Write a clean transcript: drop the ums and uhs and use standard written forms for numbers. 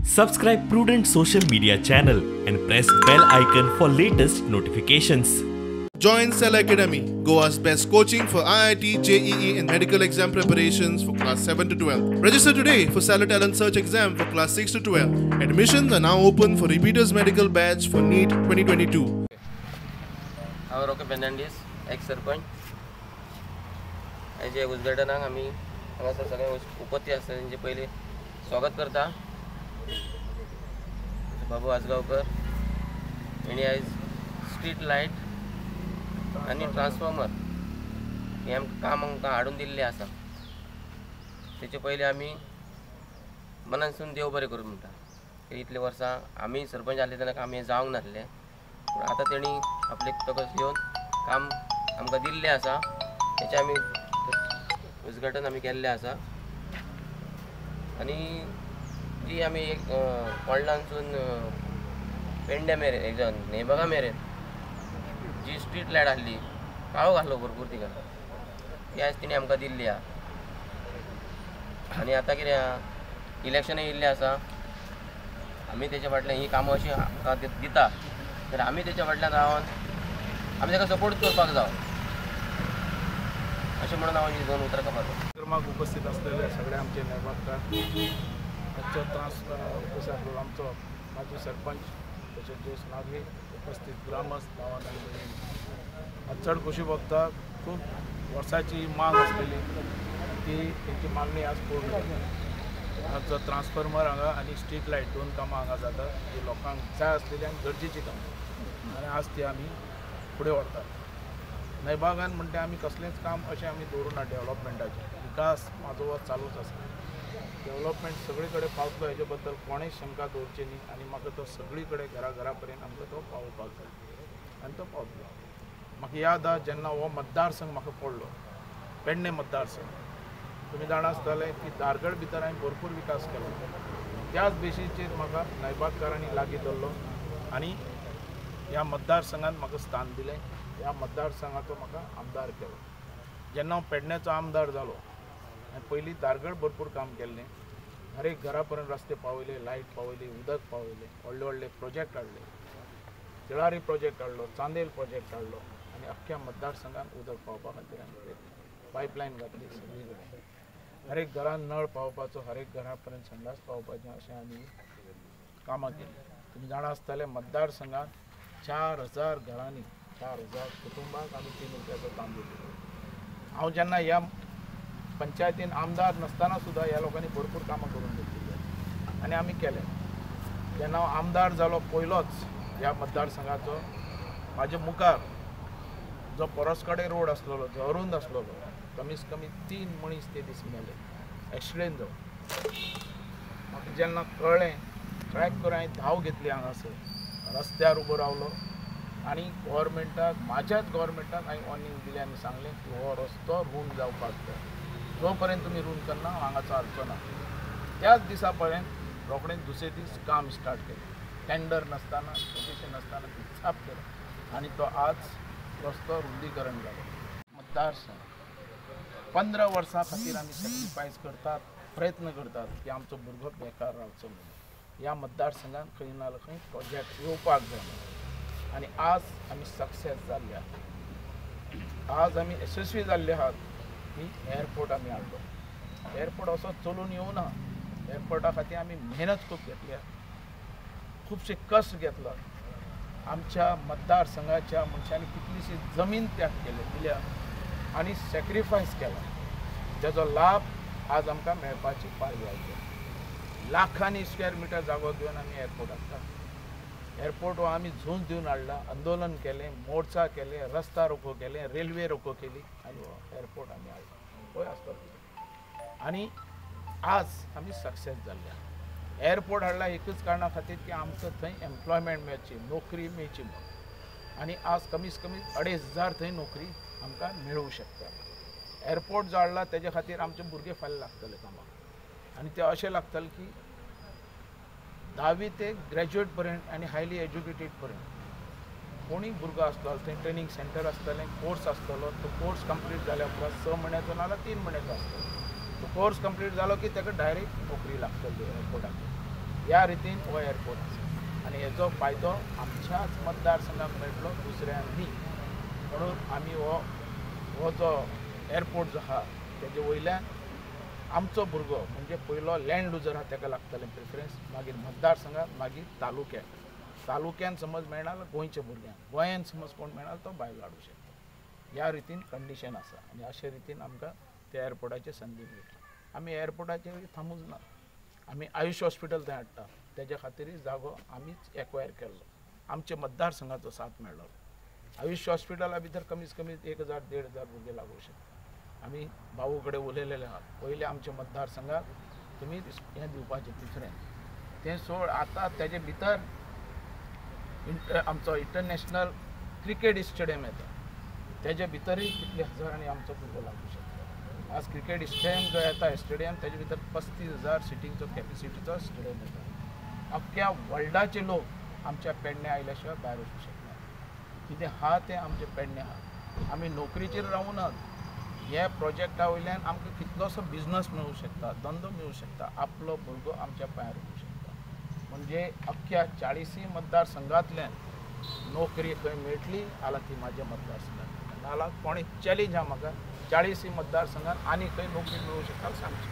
Subscribe Prudent Social Media channel and press bell icon for latest notifications. Join Cell Academy, Goa's best coaching for IIT, JEE and medical exam preparations for class 7 to 12. Register today for Cellar Talent Search exam for class 6 to 12. Admissions are now open for repeaters medical batch for NEET 2022. हांव Rocky Fernandes, x sarpanch. हाजे उद्घाटनाक आमी हांगासर सगळे उपस्थित आसा तेंचे पयलीं स्वागत करता. बाबू आजगांवकर हेणी आयज स्ट्रीट लायट आनी ट्रान्सफॉर्मर हें आमकां काम आमकां हाडून दिल्लें आसा. तेचे पयलीं आमी मनानसून देव बरें करूं म्हणटा. इतलीं वर्सां आमी सरपंच आसले तेन्ना काम हें जावंक नासलें, पूण आतां तेणी आपले तकस येवन काम आमकां दिल्लें आसा. तेचें आमी उद्घाटन आमी केल्लें आसा. आनी जी आमी एक कोंडलानसून पेंड्या मेरेन न्हयबागा मेरेन जी स्ट्रीट लायट आसली, काळो घातलो भरपूर तिका, ती आयज तिणें आमकां दिल्ली आसा. आनी आतां कितें आसा, इलेक्शन येयल्लें आसा, आमी तेच्या फाटल्यान ही कामां अशीं आमकां दिता तर आमी तेच्या फाटल्यान रावन आमी ताका सपोर्ट करपाक जावो अशें म्हणून हांव ही दोन उतरां काबार. कार्यक्रमाक उपस्थित असलेले सगळे आमचे न्हयबागकार, आजचो त्रास उपस्थित आसलेलो आमचो माजी सरपंच तशेंच ज्येश्ठ नागरीक, उपस्थित ग्रामस्थ, भावान आनी भयणी, आज चड खोशी भोगता. खूब वर्साची मांग आसलेली ती तेंची मागणी आज पूर्ण जाली. आजचो ट्रान्सफॉर्मर हांगा आनी स्ट्रीट लायट दोन कामां हांगा जातात जी लोकांक जाय आसलेली आनी गरजेची कामां, आनी आज ती आमी फुडें व्हरतात. न्हयबागान म्हणटा आमी कसलेंच काम अशें आमी दवरूना डेवलपमेंटाचें. विकास म्हाजो हो चालूच आसा. डेवलपमेंट सगळे कडेन पावतलो हेजे बद्दल कोणें शंका दवरची न्ही, आनी म्हाका तो सगळी कडेन घरा घरा पर्यंत आमकां तो पावोवपाक जाय आनी तो पावतलो. म्हाका याद आसा जेन्ना हो मतदारसंघ म्हाका पडलो, पेडणे मतदारसंघ, तुमी जाणा आसतले की धारगळ भितर हांवें भरपूर विकास केलो. त्याच बेशीचेर म्हाका न्हयबागकारांनी लागीं धरलो आनी ह्या मतदारसंघान म्हाका स्थान दिलें. ह्या मतदारसंघाचो म्हाका आमदार केलो. जेन्ना हांव पेडण्याचो आमदार जालो, हांवें पयलीं धारगळ भरपूर काम केल्लें. हर एक घरा पर्यंत रस्ते पावयले, लायट पावयली, उदक पावयलें, व्हडले व्हडले प्रोजेक्ट हाडले, तिळारी प्रोजेक्ट हाडलो, चांदेल प्रोजेक्ट हाडलो आनी अख्ख्या मतदारसंघान उदक पावपा खातीर आमी पायपलायन घातली सगळी कडेन. हर एक घरान नळ पावपाचो, हर एक घरा पर्यंत संडास पावपाचें अशें आमी कामां केलीं. तुमी जाणा आसतले मतदारसंघान 4000 घरांनी 4000 कुटुंबाक आमी 3 रुपयाचो तांदूळ दिलो. हांव जेन्ना ह्या पंचायतीन आमदार नासतना सुद्दां ह्या लोकांनी भरपूर कामां करून घेतिल्ली आनी आमी केलें. जेन्ना हांव आमदार जालो पयलोच ह्या मतदारसंघाचो, म्हाजे मुखार जो पोरसकडे रोड आसलेलो, जो अरुंद आसलेलो, कमीत कमी 3 मनीस ते दीस मेले एक्सिडेंट जावन. म्हाका जेन्ना कळ्ळें, ट्रॅक करून हांवें धांव घेतली हांगासर, रस्त्यार उबो रावलो आनी गोवोरमेंटाक, म्हाज्याच गोवोरमेंटाक हांवें वॉर्निंग दिलें आनी सांगलें की हो रस्तो रूंद जावपाक जाय, जो पर्यंत तुमी रूंद करना हांव हांगा चालचो ना. त्याच दिसा पर्यंत रोखडेंच दुसरे दीस काम स्टार्ट केलें. टेंडर नासतना, कोटेशन नासतना साफ केलें आनी तो आज रस्तो रुंदीकरण जालो. मतदारसंघ 15 वर्सां खातीर आमी सॅक्रिफायस करतात, प्रयत्न करतात की आमचो भुरगो बेकार रावचो म्हणून. ह्या मतदारसंघान खंय ना खंय प्रोजेक्ट येवपाक जाय म्हणून, आनी आज आमी सक्सेस जाल्ले आहात. आज आमी यशस्वी जाल्ले आहात की एअरपोर्ट आमी हाडलो. एअरपोर्ट असो चलून येवना, एअरपोर्टा खातीर आमी मेहनत खूब घेतल्या, खुबशे कश्ट घेतला. आमच्या मतदारसंघाच्या मनशांनी कितलीशी जमीन त्याग केली दिल्या आनी सॅक्रिफायस केला, ज्याचो लाभ आज आमकां मेळपाची पाळी आयली. लाखांनी स्क्वेअर मिटर जागो घेवन आमी एअरपोर्ट हाडटा. एअरपोर्ट हो आमी झूंज दिवन हाडला, आंदोलन केलें, मोर्चा केले, रस्ता रोको केले, रेल्वे रोको केली आनी हो एअरपोर्ट आमी हाडला. होय आसलो आनी आज आमी सक्सेस जाल्ले. एअरपोर्ट हाडला एकूच कारणा खातीर की आमकां थंय एम्प्लॉयमेंट मेळची, नोकरी मेळची म्हणून, आनी आज कमीत कमी 2500 थंय नोकरी आमकां मेळूंक शकता. एअरपोर्ट जो हाडला तेजे खातीर आमचे भुरगे फाल्यां लागतले कामाक, आनी ते अशें लागतले की 10वी ते ग्रॅज्युएट पर्यंत आनी हायली एज्युकेटेड पर्यंत कोणूय भुरगो आसतलो थंय ट्रेनींग सेंटर आसतलें, कोर्स आसतलो. तो कोर्स कंप्लीट जाल्या उपरांत 6 म्हयन्याचो नाजाल्यार 3 म्हयन्याचो आसतलो. तो कोर्स कंप्लीट जालो की ताका डायरेक्ट नोकरी लागतली एअरपोर्टाचेर. ह्या रितीन हो एअरपोर्ट आसा आनी हेजो फायदो आमच्याच मतदारसंघाक मेळटलो, दुसऱ्यांक न्ही. म्हणून आमी हो जो एअरपोर्ट जो आहा तेजे वयल्यान आमचो भुरगो म्हणजे पयलो लँड लुजर आहा तेका लागतलें प्रिफरन्स, मागीर मतदारसंघात, मागीर तालुक्याक, तालुक्यान समज मेळना जाल्यार गोंयच्या भुरग्यांक, गोंयान समज कोण मेळना तो भायर हाडूं शकता. ह्या रितीन कंडिशन आसा आनी अशे रितीन आमकां त्या एअरपोर्टाची संदी मेळटली. आमी एअरपोर्टाचेर थांबूच ना, आमी आयुष हॉस्पिटल थंय हाडटा, तेज्या खातीरय जागो आमीच एक्वायर केल्लो, आमच्या मतदारसंघाचो साथ मेळ्ळो. आयुष हॉस्पिटला भितर कमीत कमी 1000 1500 भुरगे लागू शकता. आमी भाऊ कडेन उलयलेले आहात, पयले आमच्या मतदारसंघाक तुमी हें दिवपाचें प्रिफरन्स, तें सोड. आतां तेजे भितर आमचो इंटरनॅशनल क्रिकेट स्टेडियम येता, तेजे भितरूय कितले हजारांनी आमचो भुरगो लागू शकता. आज क्रिकेट स्टेडियम जो येता स्टेडियम तेजे भितर 35,000 सिटींगचो कॅपेसिटीचो स्टेडियम येता. अख्ख्या वर्ल्डाचे लोक आमच्या पेडणे आयल्या शिवाय भायर वचूं शकना. कितें आहा तें आमचें पेडणे आहा. आमी नोकरीचेर रावनात, ह्या प्रोजेक्टा वयल्यान आमकां कितलोसो बिजनस मेळूं शकता, धंदो मेळूं शकता, आपलो भुरगो आमच्या पांयार उरूंक शकता. म्हणजे अख्ख्या 40 मतदारसंघांतल्यान नोकरी खंय मेळटली जाल्यार ती म्हाज्या मतदारसंघात, नाल्यार कोणी चॅलेंज आहा म्हाका 40 मतदारसंघात आनी खंय नोकरी मेळूं शकता सांगची.